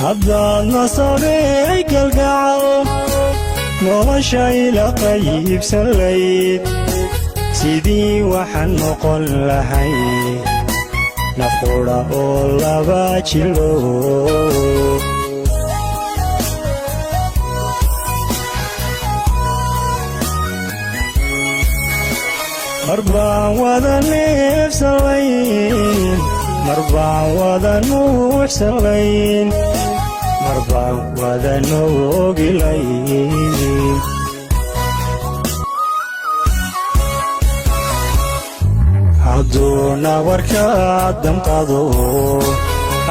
Haddaad nasabey kalgacal nolosha ila qaybsan layd, sidii waxaan noqon lahay nafqudha oo laba jilo. Mar baan wada neefsalayn, mar baan wada nuuxsalayn, mar baan wada noogilayn. Hadduu nabarka damqado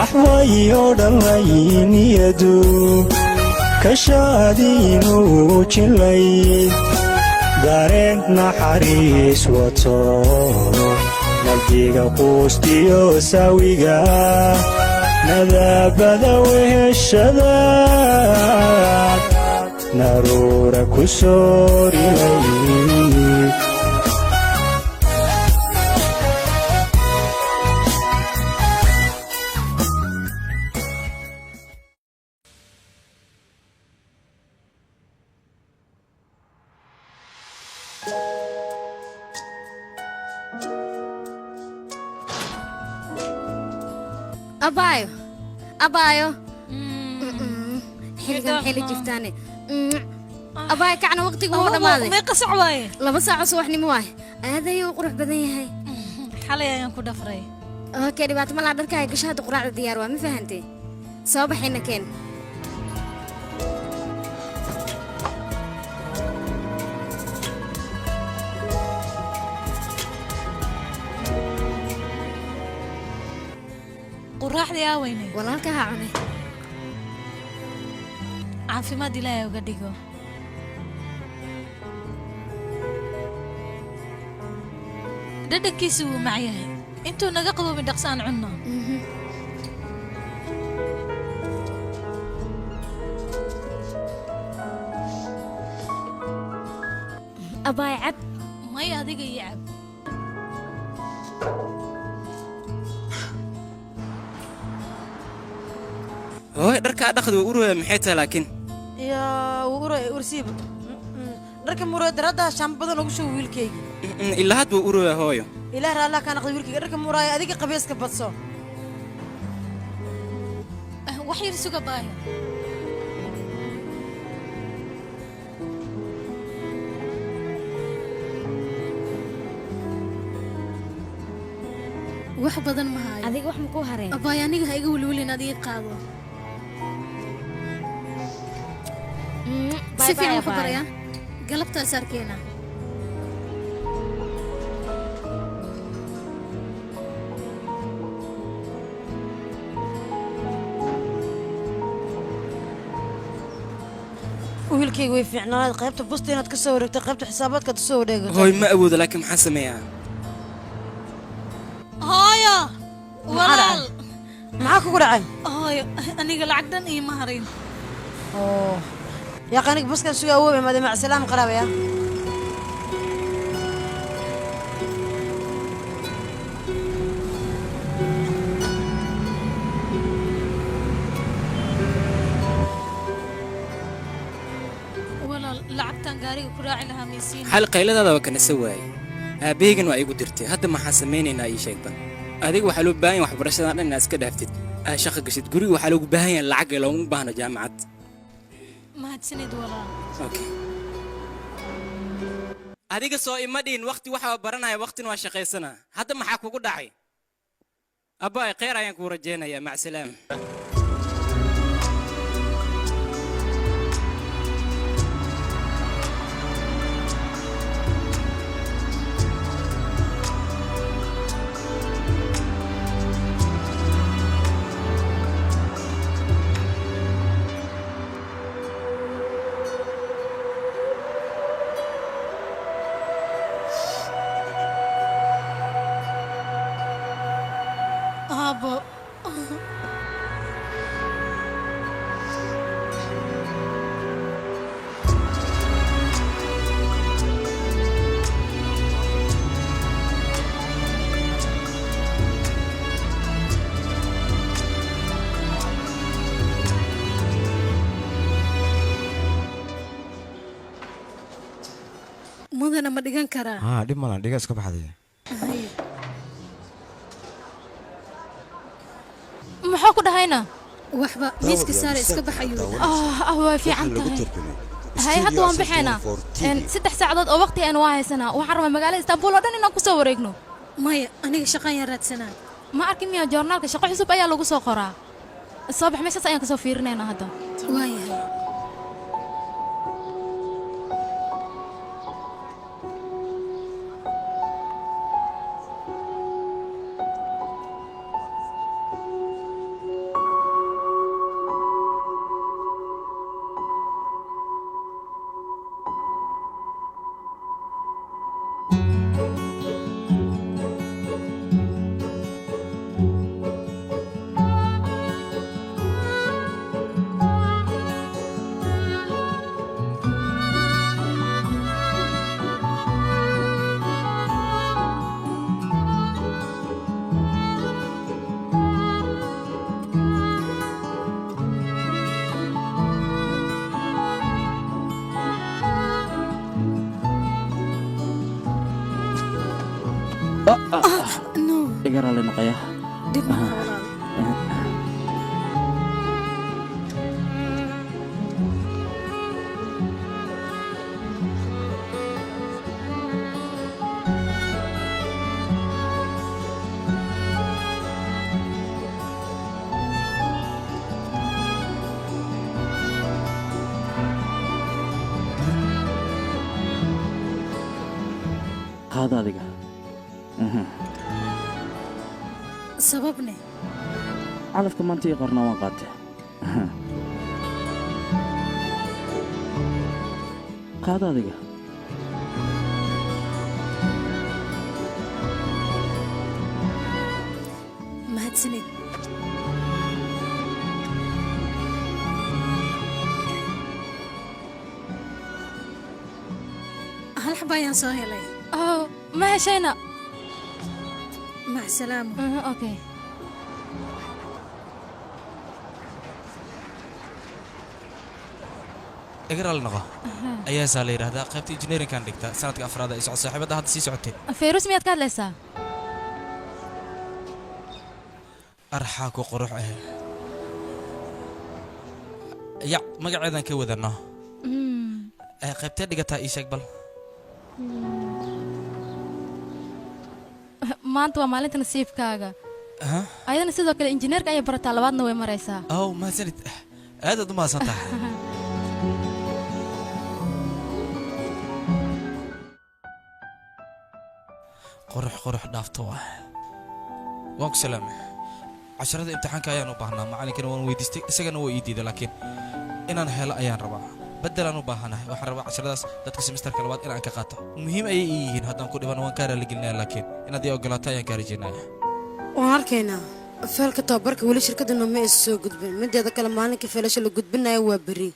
axwayo dhammayniyadu kashaadiinuu jilay dareen naxariis wato, nabdiga quustiyo saawiga nadaabada weheshada naruura ku soorilay. Abaayo, abaayo, xilligan maxay la jiftaane? Abaayo, kacna, waqtiga wuu dhammaaday. Meeqa sac waaye? 2 saaco subaxnimo waaye. Aad ayuu u qurux badan yahay. Xalay ayaan ku dhafray. Okay, dhibaato ma laha. Dharkaaga gasho hadda, quraacda diyaar waa, ma fahantay? Soo baxayna keen. Quraacdii aaweynay? Walaalka ha cunay. Caafimaad Ilaahay uga dhigo. Dhadhankiisu wuu macyahay. Intuu naga qaboobin, dhaqso aan cunno. Abaay, cab. Maya, adiga iyo cab. Hooy, dharkaa dhaqdi wuu uraya, maxay tahay laakiin? Yaa wuu uraya? Ursiiba dharka muraya daraaddaa shaamba badan ugu shubo wiilkayga. Ilaa had wuu uraya, hooyo. Ilaah raallah kaa naqday, wiilkayga dharka muraaya, adiga qabeeska badso. Wax yar suga, baayo. Wax badan ma hayo. Adiga wax makuu hareen? Abaay, aniga ha iga welwelin, adiga qaado. Si fiican wax u baraya, galabtaas arkeena. Wiilkayga way fiicnaanayd qaybta busta inaad ka soo wareegto, qaybta xisaabaadka aad usoo wareegato. Hooy, ma awoodo, laakiin maxaan sameeyaa? Hooyo, walaal. Maxaa kugu dhacay? Hooyo, aniga lacag dhan iima harin. Oo yaa, aniga baskan suga awoobe maade. Macsalaam qaraabaya. Walaal, lacagtan gaariga ku raaci lahaa maysiin? Xal qayladaada waa kanasa waayey, aabbahaygan waa igu dirtay. Hadda maxaan samaynaynaa? Ii sheegba adiga. Waxaa loo baahan yahay waxbarashadan dhan inaad iska dhaaftid, aad shaqo gashid. Guriga waxaa loogu baahan yahay lacag ee looguma baahno jaamacad. Mahadsanid, walaal. Okay, adiga soo ima dhihin waqti waxaa baranaya, waqtina waa shaqaysanaa. Hadda maxaa kugu dhacay? Abbaay, khayr ayaan kuu rajaynayaa. Macsalaam. Aabo. Buugana ma dhigan karaa? Haa, dhib malan, dhiga iska baxday. Maxaa ku dhahayna? Waxba, miiska saare, iska bax ayuu. Ah, waa fiican tahay. Hay, hadda waan baxaynaa. 3 saacadood oo waqti aan waa haysanaa. Waxaan rabaa magaalada Istanbul oo dhan inaan ku soo wareegno. Maya, aniga shaqaan yaan raadsanaa. Ma arkin miyaa joornaalka shaqo cusub ayaa lagu soo qoraa. Soo bax, meeshaas ayaan kasoo fiirinaynaa hadda. Waayahay. Iga raalli noqoya. Dhib ma walaal. Qaada adiga. Sababne? Calafka maanta ii qornaa waan qaatay. Qaada adiga. Mahadsanid. Hal xaba ayaan soo helay. Oh, ma heshayna? Mac salaamo. Okay. Iga raalli noqo. Ayaasaa la yidhaahdaa, qaybta engineeringkan dhigta sanadka afraad ay socod saaxiibadda hadda sii socotay. Fayrus miyaad ka hadlaysaa? Arxaa ku qurux ah. Ya, magaceedan ka wadano. Qaybtee dhigataa ii sheeg bal. Maanta waa maalinta nasiibkaaga. Ayadana sidoo kale injineerka ayay barataa, labaadna way maraysaa. Oh, mahadsanid. Aad aad u mahadsan tahay. Qurux qurux dhaafto ah. Waan ku salaamay. Casharada imtixaanka ayaan u baahnaa, macallinkana waan weydiistay, isagana waa ii diiday, laakiin inaan helo ayaan rabaa. Beddelaan u baahanahay. Waxaan rabaa casharadaas dadka semesterka labaad inaan ka qaato. Muhiim ayay ii yihiin, haddaan ku dhiban waan kaa raaligelinaya, laakiin inaad ii ogolaato ayaan kaa rajaynaya. Waan arkaynaa feelka tababarka weli shirkadana ma aysan soo gudbin. Mideeda kale maalinka feelasha la gudbinayo waa berri.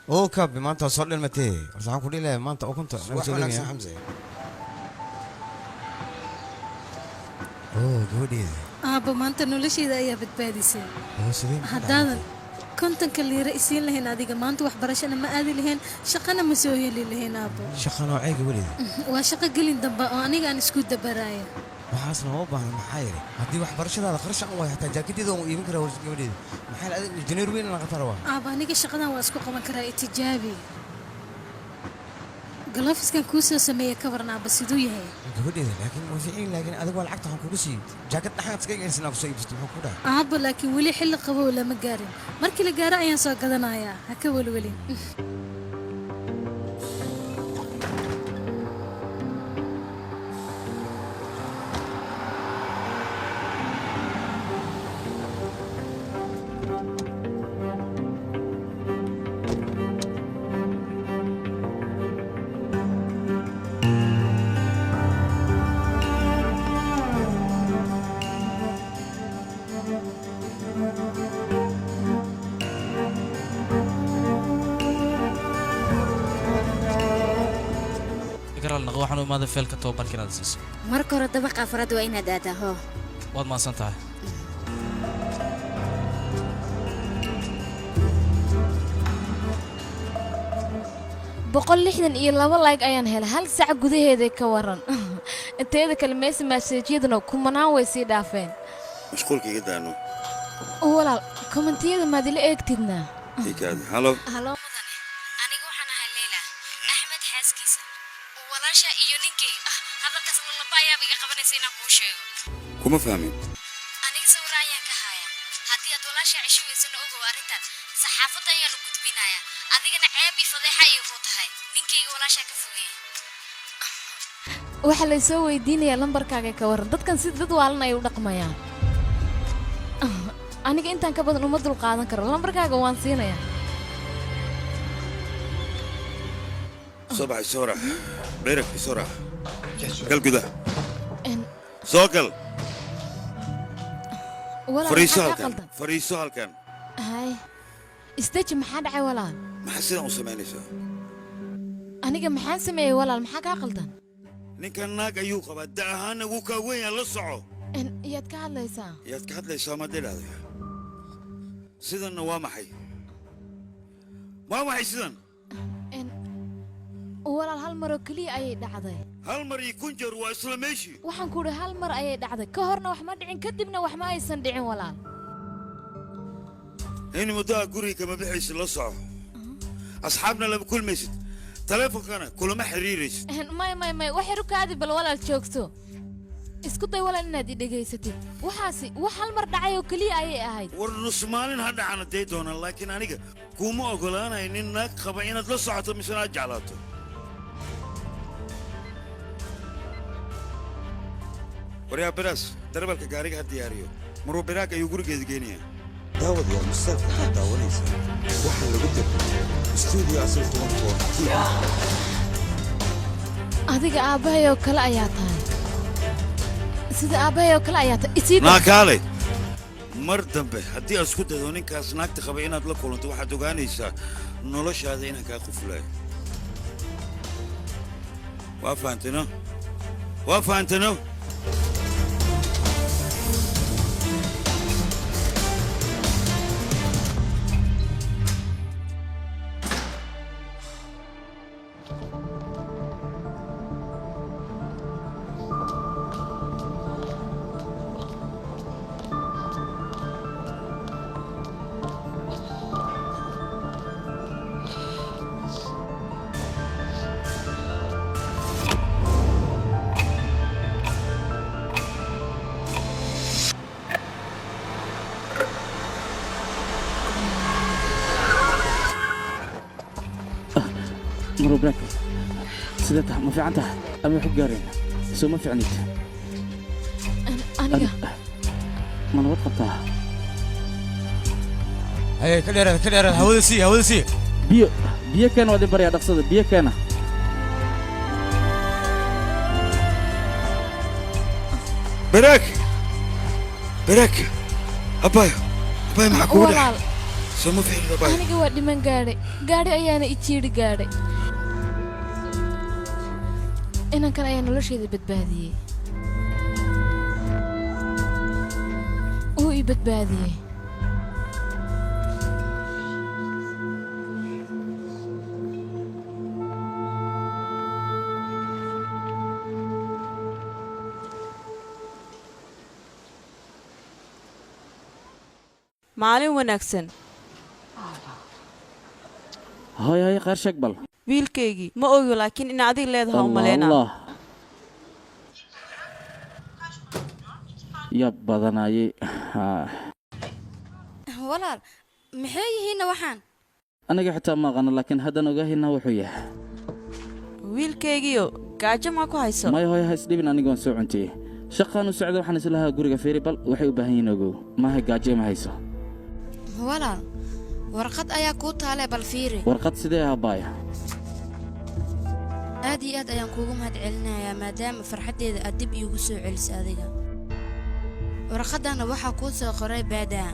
Oo kaabi, maanta waa soo dhilmatee. Horta waxaan ku dhihi lahaa maanta ukunta naga Wax soo wanaagsan dhigaya. Xamse. Oo gabadheeda. Aabba, maanta noloshayda ayaa badbaadisay. Oo sidee maxaa dhacay? Haddaadan 50-ka liira isiin lahayn adiga maanta waxbarashana ma aadi lahayn, shaqana ma soo heli lahayn aabbo. Shaqa noocee gabadheeda? Waa shaqo gelin dambe oo aniga aan isku dabaraayo. Waxaasna ma u baahna, maxaa yeelay haddii waxbarashadaada qarash aan waayo xataa jaakadeeda waan iibin karaa gabadheeda. Maxaa yeelay adiga injineer weyn inaan qatar waa. Aabba, aniga shaqadan waa isku qaban karaa, itijaabi. Galofiskan kuu soo sameeyey ka waran aabba, siduu yahay? Gabadheeda laakiin waa fiican, laakiin adiga waa lacagta waxaan kugu siiyey jaakad dhaxaad iska eegaysan ku soo iibsatay, muxuu ku dhahay? Aabba, laakiin weli xilli qabow lama gaarin. Markii la gaaro ayaan soo gadanayaa, ha ka welwelin. Iga raalli noqo, waxaan u imaaday feelka tababarka inaad siiso. Marka hore dabaqa afraad waa inaad aadaa, hoo. Waad mahadsan tahay. 162 like ayaan helay hal saac gudaheeda ka waran. Inteeda kale meesa message-yaduna kumanaan way sii dhaafeen. Mashquulka iga daano. Walaal, kommentiyada maad ila eegtidna? Ikaadi. Halo. Halo mudane, aniga waxaan ahay Leyla Axmed xaaskiisa, walaasha iyo ninkay. Hadalkaas lalaba ayaaba iga qabanaysa inaan kuu sheego. Kuma fahmin. Aniga sawira ayaan ka hayaa. Haddii aad walaasha cesho weysana, ogow arrintan saxaafadda ayaa la gudbinayaa, adigana ceeb iyo fadeexa ayay kuu tahay. Ninkayga walaashaa ka fogeeya. Waxaa la soo weydiinayaa lambarkaaga. Ka waran dadkan, si dad waalan ay u dhaqmayaan. Aniga intaan ka badan uma dul qaadan karo. Lambarkaaga waan siinayaa. Soo baxay, soo raac. Berak, soo raac. Gal gudaha. Soo gal. Walaal, Fariiso maxaa kaa halkan. qaldan? Fariiso halkan. Hay, isdeji, maxaa dhacay walaal? Maxaa sidan u samaynaysaa? Aniga maxaan sameeyey walaal? Maxaa kaa qaldan? Ninkan naag ayuu qabaa, da ahaanna wuu kaa weyn yahay, la soco. Yaad ka hadlaysaa? Yaad ka hadlaysaa maad idhaahday? Sidanna waa maxay? Waa maxay sidan? Walaal, hal maroo keliya ayay dhacday. Hal mar iyo kun jeer waa isla meeshii. Waxaan ku idhi hal mar ayay dhacday, ka horna wax ma dhicin, kadibna wax ma aysan dhicin walaal. In muddaha guriga kama bixaysid, la soco. Asxaabna lama kulmaysid, taleefonkana kulama xiriiraysid. May may may, wax yar u kaadi bal walaal, joogto. Isku day walaal inaad i dhegaysatid. Waxaasi wax hal mar dhacay oo keliya ayay ahayd. War nus maalin ha dhacana day doonaan, laakiin aniga kuma ogolaanayo nin naag qaba inaad la socoto misena aad jeclaato. Waryaa biraas, darawalka gaariga ha diyaariyo. Maruu biraag ayuu gurigeeda geenayaa. Daawadayaal, musalsalka waxaad daawanaysaa waxaa lagu tarjumay Studio Asal 24 TV. Adiga aabbahay oo kale ayaa tahay, sida aabbahay oo kale ayaa tahay. Isii Naa kaalay. Mar dambe haddii aad isku daydo ninkaas naagta qaba inaad la kulanto, waxaad ogaanaysaa noloshaada inaan kaa qufulayo. Waa fahantano? Waa fahantano? Marwo Black, sidee tahay? Ma fiican tahay ama wax ku gaareen? Soo ma fiicnid? Aniga Ma nabad qabtaa? Haye, ka dheeraad, ka dheeraad. Hawada sii, hawada sii. Biyo, biyo keena, waad i baryaa, dhaqsada biyo keena. Baraak, baraak, abaayo, abaayo, maxaa kugu dhacay? Walaal. Soo ma fiicnid, abaayo? Aniga waa dhiman gaadhay, gaadhi ayaana i jiidhi gaadhay. Inankan ayaa nolosheeda badbaadiyey, wuu i badbaadiyey. Maalin wanaagsan. Hay hay, khayr sheeg bal. Wiilkaygii, ma ogi, laakiin in adig leedaha u Allah. malaynaa. Allah, yab badanayay. Walaal, maxay yihiinna waxaan? Aniga xitaa ma aqaano, laakiin haddaan ogaahayna wuxuu yahay. Wiilkaygiyo, gaajo maa ku hayso? Maya hooy, ha isdhibin, aniga waan soo cuntiyey. Shaqaan u socda, waxaan islahaa guriga fiiri bal waxay u baahan yihiin. Ogow, maaha gaajo ma hayso. Walaal, warqad ayaa kuu taalee, bal fiiri. Warqad sidee ah, baaya? Aad iyo aad ayaan kuugu mahad celinayaa maadaama farxaddeeda aad dib iigu soo celisay adiga. Warqadana waxaa kuu soo qoray baadaa,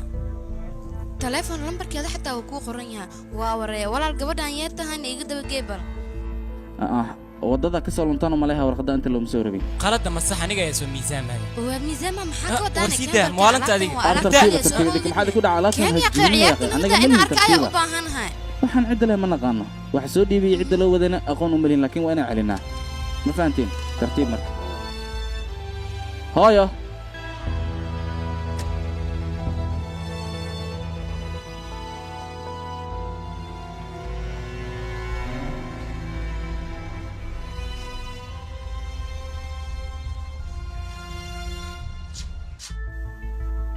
taleefon lambarkeeda xataa wuu kuu qoran yahaa. Waa waree walaal, gabadhaan yee tahayna? Iga dabagee bal. Ah, waddada ka soo luntaan u maleha, warqadda inta looma soo rabin. Qaladda ma sax, aniga ayaa soo miisaamaya. Waa miisaama, maxaa ka War wadaana? sii daa, maalinta adiga. Tartiiba, tartiiba, maxaa ku dhaca alaabtan? Kenya Ha jibinaya, ciyaarta anaga inaan ma arka ayaa u tartiiba. baahanahay. Waxaan cidda leh ma naqaano, waxa soo dhiibaya cidda loo wadana aqoon uma lihin, laakiin waa inaan celinaa. Ma fahanteen? Tartiib marka. Hooyo.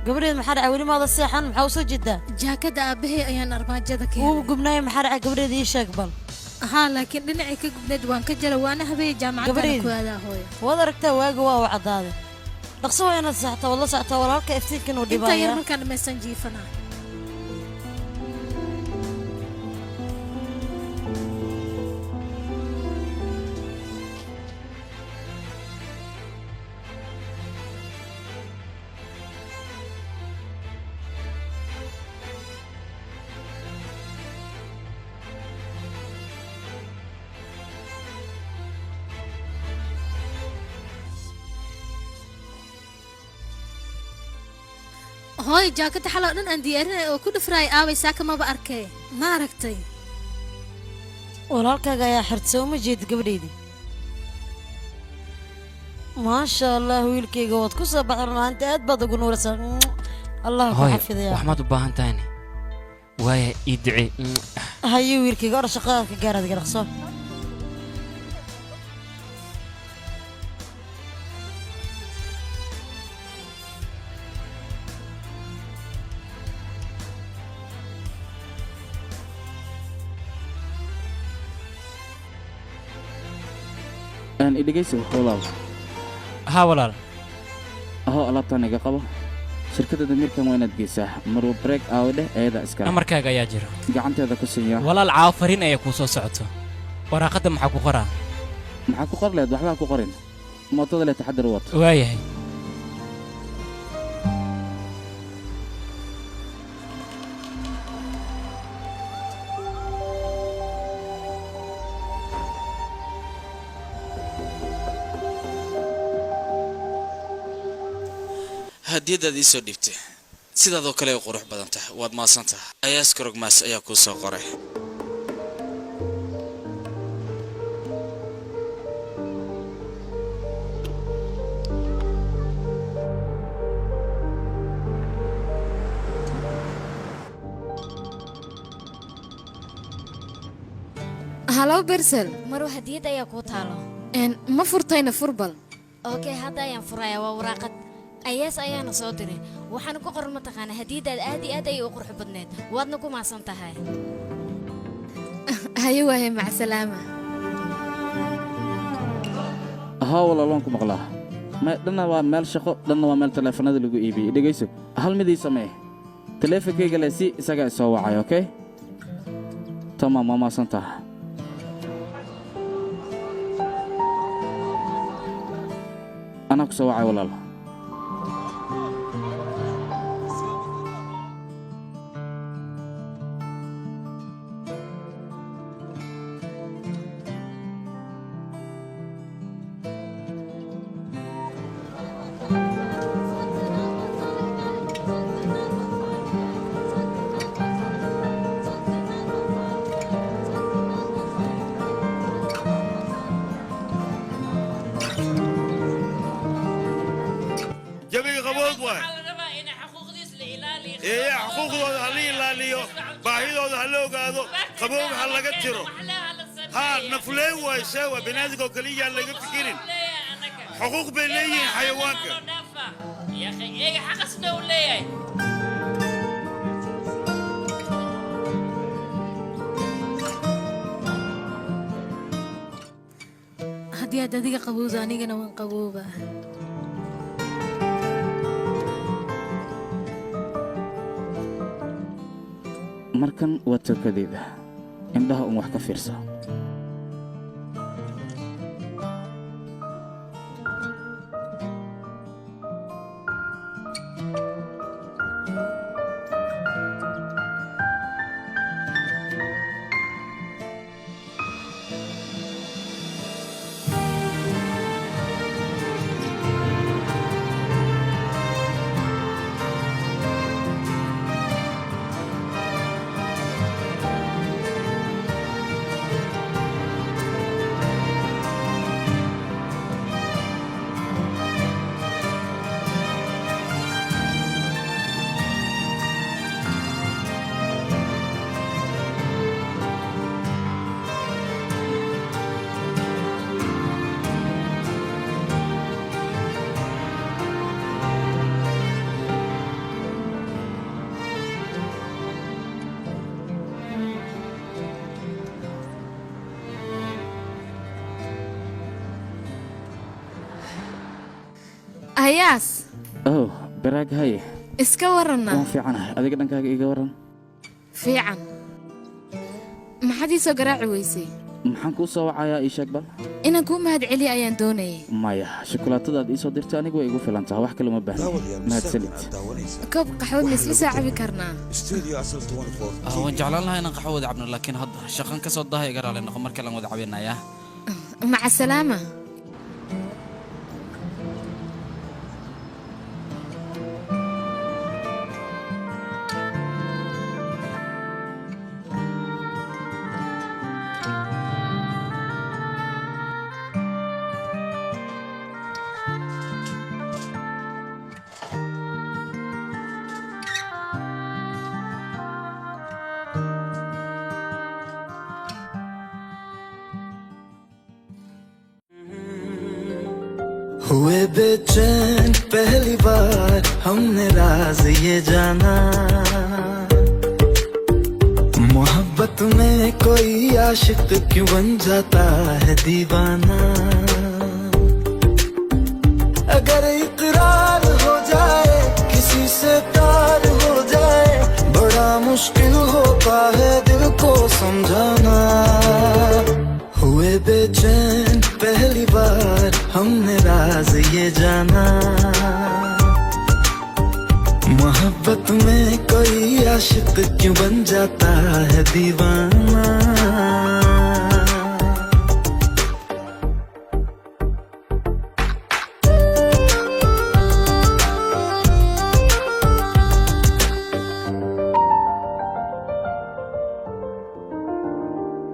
Gabadheed, maxaa dhacay? Weli maada seexan? Maxaa usoo jeedaa? Jaakada aabbahay ayaan armaajada keenay. Wuu gubnaay. Maxaa dhacay gabadheed? Ii sheeg bal. Haa, laakiin dhinacay ka gubnayd waan ka jara, waana habeeyey. Jaamacadana ku aadaa, hooyo. Waad aragtaa, waaga waa uu caddaaday. Dhaqso waa inaad seexataa. Waad la socotaa walaalka iftiinkan uu intaa yar dhibaaya. Markaan dhamaysan jiifanaa. Hooyo, jaakada xaloo dhan aan diyaarinay oo ku dhafraay aaway? Saaka maba arkay, ma aragtay? Walaalkaaga ayaa xirtay, uma jeedid gabadhaydii? Maasha Allah, wiilkayga, waad ku soo baxday. Run ahaantii aad baad ugu nuuraysaa. Allah ku Hooyo, xafidaya. wax maad u baahan tahayne? Waaya, ii ducee. Haye wiilkayga, or shaqadaad ka gaar adiga, dhaqso. Aan idhegayso, walaal. Haa walaal. Aho, alaabtaan iga qabo. Shirkadda damiirkan waa inaad geysaa. Marwa Break aawe dheh, eeda iskale. Amarkaaga ayaa jiro. Gacanteeda ku siiya. Walaal, caawo fariin ayaa kuu soo socoto. Waraaqadda maxaa ku qoraa? Maxaa ku qor leed? Waxbaa ku qorin. Mootada leh taxadar u wato. Waayahay. Hadiyadaad ii soo dhiibtay sidaadoo kale ay qurux badan tahay. Waad mahadsan tahay. Ayaas Korogmaas ayaa kuu soo qoray. Halow Bersel. Marwa, hadiyad ayaa kuu taalo. Ma furtayna? Furbal. Okay, hadda ayaan furayaa. Waa waraaqad Ayaas ayaana soo diray. Waxaana ku qoran, mataqaanaa, hadiyadaad aad iyo aad ayay u qurux badneed, waadna ku mahadsan tahay. Haye waaye, macsalaama. Haa walaal, waan ku maqlaa. Dhanna waa meel shaqo, dhanna waa meel taleefanada lagu iibiyey. Dhegayso, hal mid ii samee. Taleefankayga le si isagaa isoo wacay. Okay, tamaam, waa mahadsan tahay. Anaa ku soo wacay, walaal. Jabiga qaboog waay. Ee xuquuqdooda ha la ilaaliyo, baahidooda ha la ogaado, qaboog ha laga tiro. Haa, nafleen waay. Sewa binaadinka oo keliya aan laga fikirin, xuquuq bay leeyihiin xayawaanka. يا اخي ايه حقسنا ولا ايه؟ Haddii aad adiga qabowdo, anigana waan qaboobaa. Markan waa tookadeyda. Indhaha un wax ka fiirsa. Ayaas. Oh, Baraag, haye. Iska waranna. Waan fiicanahay, adiga dhankaaga iga waran. Fiican. Maxaad ii soo garaaci weysay? Maxaan kuu soo wacayaa, ii sheeg bal. Inaan kuu mahad celiyo ayaan doonayay. Maya, shukulaatadaad ii soo dirtay anigu way igu filan tahay, wax kale uma baahna, mahadsanid. Koob qaxwo ma isla soo cabi karnaa? Studio Asal 24. Ah, waan jeclaan lahaa inaan qaxwo wada cabno, laakiin hadda shaqan ka soo dahay, iga raali noqo, mar kale aan wada cabinayaa. Maca salaama. हुए बेचैन पहली बार हमने राज ये जाना, मोहब्बत में कोई आशिक क्यों बन जाता है दीवाना। अगर इकरार हो जाए, किसी से प्यार हो जाए, बड़ा मुश्किल होता है दिल को समझाना। हुए बेचैन पहली बार हमने राज ये जाना, मोहब्बत में कोई आशिक क्यों बन जाता है दीवाना।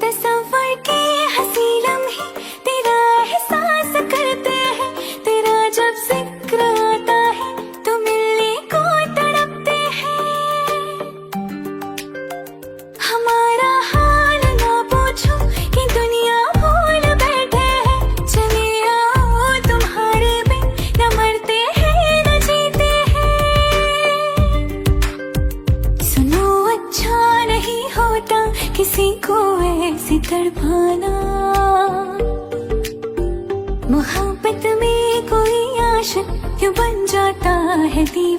तसव्वुर के हंसी लम्हे तेरा एहसास करते हैं, तेरा जब जिक्र आता है तो मिलने को तड़पते हैं। हमारा हाल ना पूछो कि दुनिया भूल बैठे हैं, चले आओ तुम्हारे बिन न मरते हैं न जीते हैं। सुनो, अच्छा नहीं होता किसी को ऐसे तड़पाना, मोहब्बत में कोई आशिक क्यों बन जाता है दीवाना।